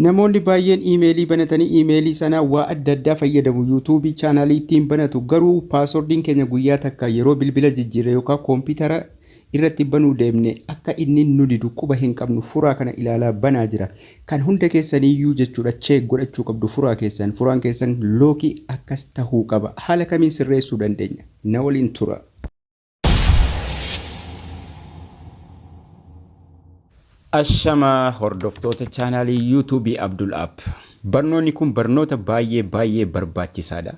Namoonni baay'een iimeelii banatanii iimeelii sana waa adda addaa fayyadamu. Yuutuubii chaanaalii ittiin banatu. Garuu paaswordiin keenya guyyaa takka yeroo bilbila jijjiirre yookaan koompitara irratti banuu deemne akka inni nu didu quba hin qabnu. Furaa kana ilaalaa banaa jira. Kan hunda keessaniiyyuu jechuudha check godhachuu qabdu furaa keessan. Furaan keessan lookii akkas tahuu qaba. Haala kamiin sirreessuu dandeenya? Na waliin tura. Ashama hordoftoota chaanaalii yuutuubii Abdul App. Barnoonni kun barnoota baay'ee baay'ee barbaachisaadha.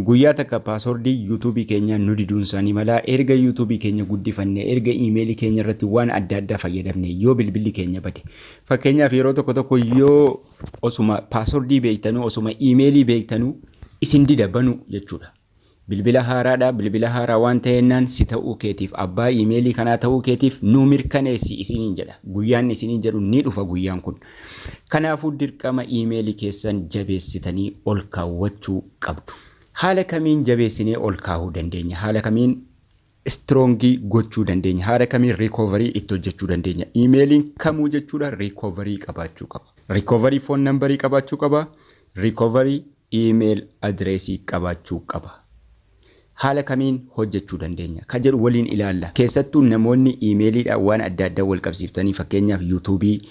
Guyyaa takka paaswordii yuutuubii keenya nu diduun isaanii mala. Erga yuutuubii keenya guddifanne, erga iimeelii keenya irratti waan adda addaa fayyadamne, yoo bilbilli keenya bade. Fakkeenyaaf, yeroo tokko tokko yoo osuma paaswordii beektanuu, osuma iimeelii beektanuu isin dida banuu jechuudha. Bilbila haaraadha. Bilbila haaraa waan ta'eennaan si ta'uu keetiif, abbaa iimeelii kanaa ta'uu keetiif nu mirkaneessi isiniin jedha. Guyyaan isiniin jedhu ni dhufa guyyaan kun. Kanaafuu dirqama iimeelii keessan jabeessitanii ol kaawwachuu qabdu. Haala kamiin jabeessinee ol kaahuu dandeenya? Haala kamiin strong gochuu dandeenya? Haala kamiin recovery itti hojjechuu dandeenya? Iimeeliin kamuu jechuudha recovery qabaachuu qaba. Recovery phone number qabaachuu qaba. Recovery email address qabaachuu qaba. Haala kamiin hojjechuu dandeenya? Ka jedhu waliin ilaalla. Keessattuu namoonni iimeeliidhaan waan adda addaa wal qabsiiftanii, fakkeenyaaf yuutuubii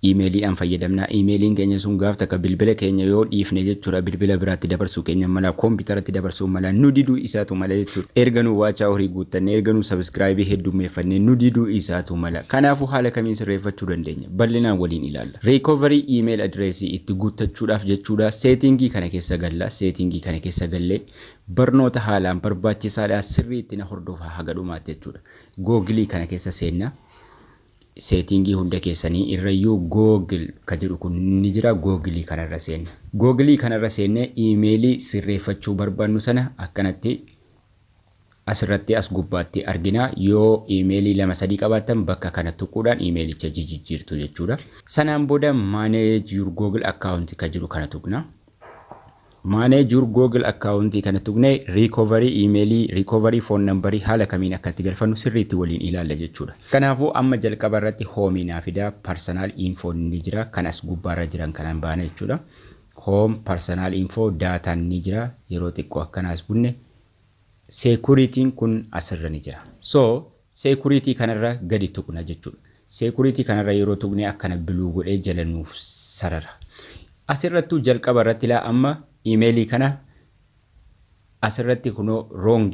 iimeeliidhaan fayyadamna. Iimeeliin keenya sun gaaf takka bilbila keenya yoo dhiifne jechuudha, bilbila biraatti dabarsuu keenya mala, koompitaratti dabarsuu mala, nu diduu isaatu mala jechuudha. Erga nu waachaa horii guuttanne, erga nu sabiskiraayibii heddummeeffanne, nu diduu isaatu mala. Kanaafuu haala kamiin sirreeffachuu dandeenya? Bal'inaan waliin ilaalla. Recovery email address itti guuttachuudhaaf jechuudha seetingii kana keessa galla. Seetingii kana keessa gallee barnoota haalaan barbaachisaadha. Sirriitti na hordofaa haga dhumaatti jechuudha. Googilii kana keessa seenna. Seetingii hunda keessanii irrayyuu Google ka jedhu kun ni jira. Googilii kanarra seenna. Googilii kanarra seennee iimeelii sirreeffachuu barbaannu sana akkanatti asirratti as gubbaatti argina. Yoo iimeelii lama sadii qabaattan, bakka kana tuquudhaan iimeelicha jijjiirtu jechuudha. Sanaan booda "Manage your Google account" ka jedhu kana tuqna. "Manage your Google account" kana tuqnee recovery iimeelii, recovery phone number haala kamiin akka itti galfannu sirriitti waliin ilaalla jechuudha. Kanaafuu amma jalqaba irratti home naa fida, personal info ni jira, kan as gubbaarra jiran kanaan baana jechuudha. Home, personal info, daataan ni jira. Yeroo xiqqoo akkanaas bunne security'n kun asirra ni jira. So security kanarra gadi tuqna jechuudha. Security kanarra yeroo tuqne akkana blue godhee jala nuuf sarara. Asirrattuu jalqaba irratti laa amma iimeelii kana asirratti kunoo wrong,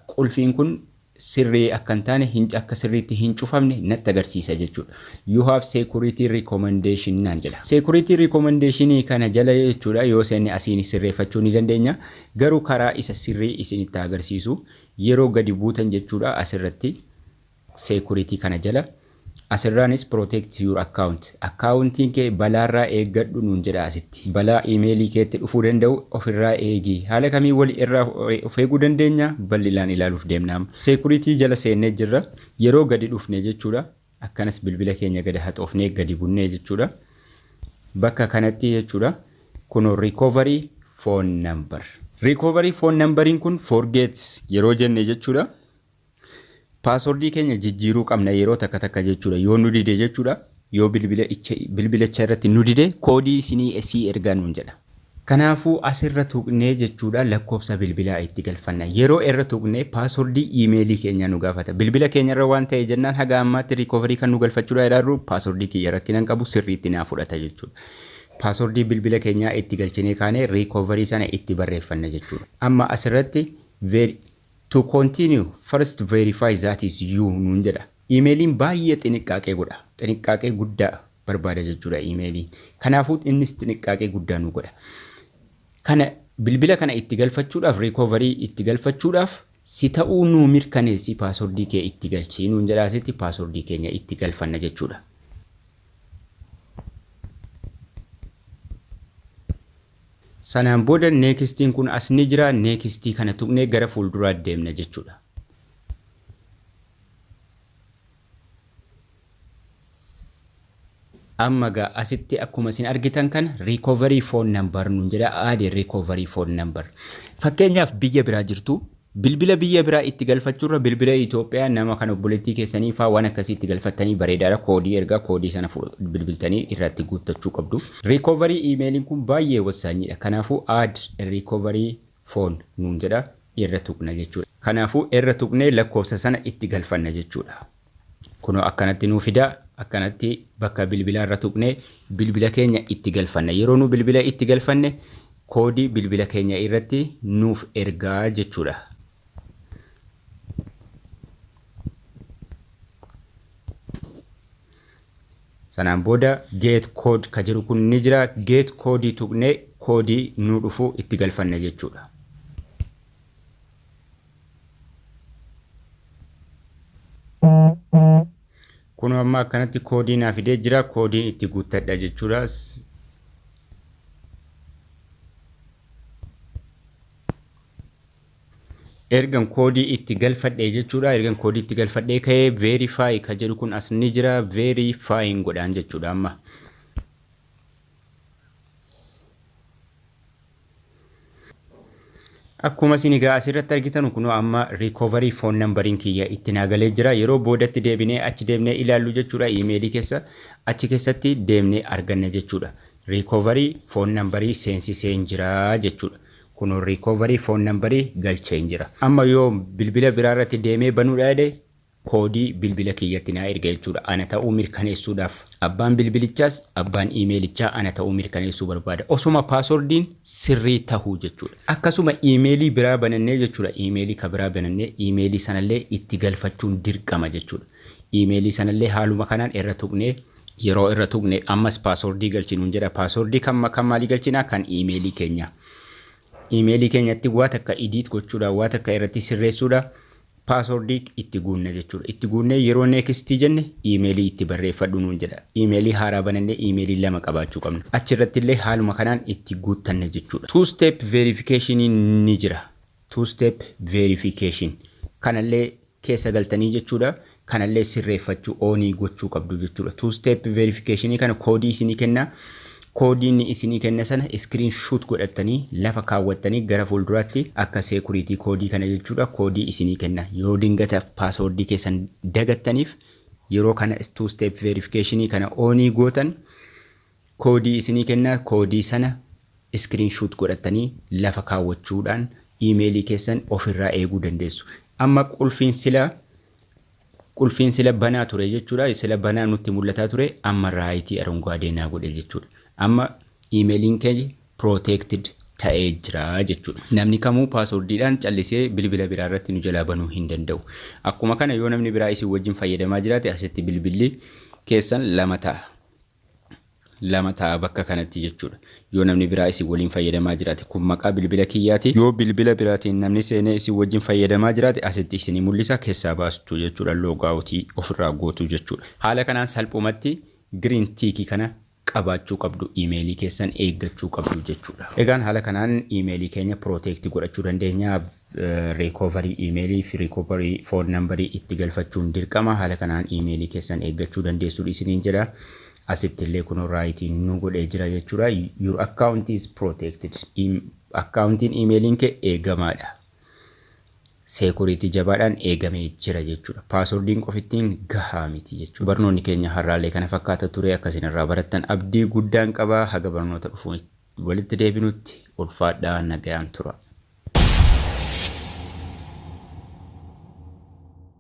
qulfiin kun sirrii akka hin taane, akka sirriitti hin cufamne natti agarsiisa jechuudha. "You have security recommendation" naan jedha. Security recommendation kana jala jechuudha yoo seenne asiin sirreeffachuu ni dandeenya. Garuu karaa isa sirrii isinitti agarsiisu, yeroo gadi buutan jechuudha, asirratti security kana jala asirraanis "Protect your account", akkaawuntiin kee balaarraa eeggadhu nuun jedha asitti. Balaa iimeelii keetti dhufuu danda'u ofirraa eegi. Haala kamii wal irraa of eeguu dandeenya? Bal'inaan ilaaluuf deemna. Security jala seennee jirra. Yeroo gadi dhufne jechuudha, akkanas bilbila keenya gadi haxoofnee gadi bunnee jechuudha, bakka kanatti jechuudha, kunoo recovery phone number. Recovery phone numberiin kun forget yeroo jenne jechuudha, paaswordii keenya jijjiiruu qabna yeroo takka takka jechuudha. Yoo nu dide jechuudha, yoo bilbilicha irratti nu dide, koodii isinii sii ergaa nuun jedha. Kanaafuu asirra tuqnee jechuudha lakkoofsa bilbilaa itti galfanna. Yeroo irra tuqnee paaswordii iimeelii keenya nu gaafata. Bilbila keenya irra waan ta'e jennaan haga ammaatti recovery kan nu galfachuudha ilaallu paaswordii kiyya rakkina hin qabu, sirriitti naa fudhata jechuudha. Paaswordii bilbila keenyaa itti galchinee kaanee recovery sana itti barreeffanna jechuudha. Amma asirratti "To continue, first verify that is you" nuun jedha. Iimeeliin baay'ee xiniqqaaqee godha. Xiniqqaaqee guddaa barbaada jechuudha iimeelii. Kanaafuu innis xiniqqaaqee guddaa nu godha. Kana bilbila kana itti galfachuudhaaf, recovery itti galfachuudhaaf, si ta'uu nuu mirkaneessi, paaswordii kee itti galchii nuun jedha. Asitti paaswordii keenya itti galfanna jechuudha. Sanaan booda nextiin kun as ni jira. Nextii kana tuqnee gara fuulduraa deemna jechuudha. Amma gaa asitti akkuma isin argitan kana recovery phone number nuun jedha, "Add recovery phone number". Fakkeenyaaf biyya biraa jirtu, Bilbila biyya biraa itti galfachuurra bilbila Itoophiyaa nama kan obboleettii keessanii faa waan akkasii itti galfattanii bareedaadha. Koodii ergaa koodii sana bilbiltanii irratti guuttachuu qabdu. Recovery emailiin kun baay'ee wasaanyidha. Kanaafuu "Add recovery phone" nuun jedha, irra tuqna jechuudha. Kanaafuu irra tuqnee lakkoofsa sana itti galfanna jechuudha. Kunoo akkanatti nuu fida. Akkanatti bakka bilbilaa irra tuqnee bilbila keenya itti galfanna. Yeroo nu bilbila itti galfanne koodii bilbila keenya irratti nuuf ergaa jechuudha. Sanaan booda "Get code" ka jedhu kun ni jira. Get koodii tuqnee koodii nu dhufu itti galfanna jechuudha. Kun amma akkanatti koodii naa fidee jira. Koodiin itti guuttadha jechuudha. Ergan koodii itti galfadhee jechuudha. Ergan koodii itti galfadhee ka'ee "Verify" ka jedhu kun as ni jira. Verify godhaan jechuudha amma. Akkuma isin egaa asirratti argitan, kunoo amma recovery phone numberiin kiyya itti naa galee jira. Yeroo boodatti deebinee achi deemnee ilaallu jechuudha. Imeelii keessa achi keessatti deemnee arganna jechuudha. Recovery phone numberii seensiseen jira jechuudha. Kunoo recovery phone numberii galcheen jira. Amma yoo bilbila biraa irratti deemee banuudha jedhe, koodii bilbila kiyyatti naa erga jechuudha. Ana ta'uu mirkaneessuudhaaf. Abbaan bilbilichaas abbaan iimeelichaa ana ta'uu mirkaneessuu barbaada. Osuma passwordiin sirrii tahuu jechuudha. Akkasuma iimeelii biraa banannee jechuudha. Iimeelii ka biraa banannee iimeelii sanallee itti galfachuun dirqama jechuudha. Iimeelii sanallee haaluma kanaan irra tuqnee, yeroo irra tuqne ammas passwordii galchinuun jedha. Passwordii kan maalii galchinaa? Kan iimeelii keenya. Iimeelii keenyatti waa takka edit gochuudha, waa takka irratti sirreessuudha. Passwordii itti guunna jechuudha. Itti guunnee yeroo "Next" jenne iimeelii itti barreeffadhu nuun jedha. Iimeelii haaraa banannee iimeelii lama qabaachuu qabna. Achirratti illee haaluma kanaan itti guuttanna jechuudha. Two step verification ni jira. Two step verification kanallee keessa galtanii jechuudha. Kanallee sirreeffachuu, on gochuu qabdu jechuudha. Two step verification kana koodii isinii kenna. Koodii inni isinii kenna sana screen shot godhattanii lafa kaawwattanii gara fuulduraatti akka security koodii kana jechuudha, koodii isinii kenna. Yoo dingata passwordii keessan dagattaniif, yeroo kana two step verification kana on gootan, koodii isinii kenna. Koodii sana screen shot godhattanii lafa kaawwachuudhaan iimeelii keessan ofirraa eeguu dandeessu. Amma qulfiin sila banaa ture jechuudha. Sila banaa nutti mul'ataa ture, amma right አረንጓዴ naa godhe jechuudha. Amma iimeeliin keenya protected ta'ee jira jechuudha. Namni kamuu passwordiidhaan callisee bilbila biraa irratti nu jalaa banuu hin danda'u. Akkuma kana yoo namni biraa isin wajjin fayyadamaa jiraate, asitti bilbilli keessan lama ta'a. Lama ta'a bakka kanatti jechuudha. Yoo namni biraa isin waliin fayyadamaa jiraate, kun maqaa bilbila kiyyaati. Yoo bilbila biraatiin namni seenee isin wajjin fayyadamaa jiraate, asitti isinii mul'isa, keessaa baastu jechuudha. Logout ofirraa gootu jechuudha. Haala kanaan salphumatti green tick kana qabaachuu qabdu, iimeelii keessan eeggachuu qabdu jechuudha. Egaan haala kanaan iimeelii keenya protect godhachuu dandeenya. Recovery iimeelii fi recovery phone numberii itti galfachuun dirqama. Haala kanaan iimeelii keessan eeggachuu dandeessu isiniin jedha. Asitti illee kun right nu godhee jira jechuudha. "Your account is protected." Akkaawuntiin iimeeliin kee eegamaadha. Security jabaadhaan eegamee jira jechuudha. Passwordiin qofittiin gahaa miti jechuudha. Barnoonni keenya har'aallee kana fakkaata ture. Akkasiin irraa barattan abdii guddaan qabaa. Haga barnoota dhufu walitti deebinutti ulfaadhaa, nagayaan tura.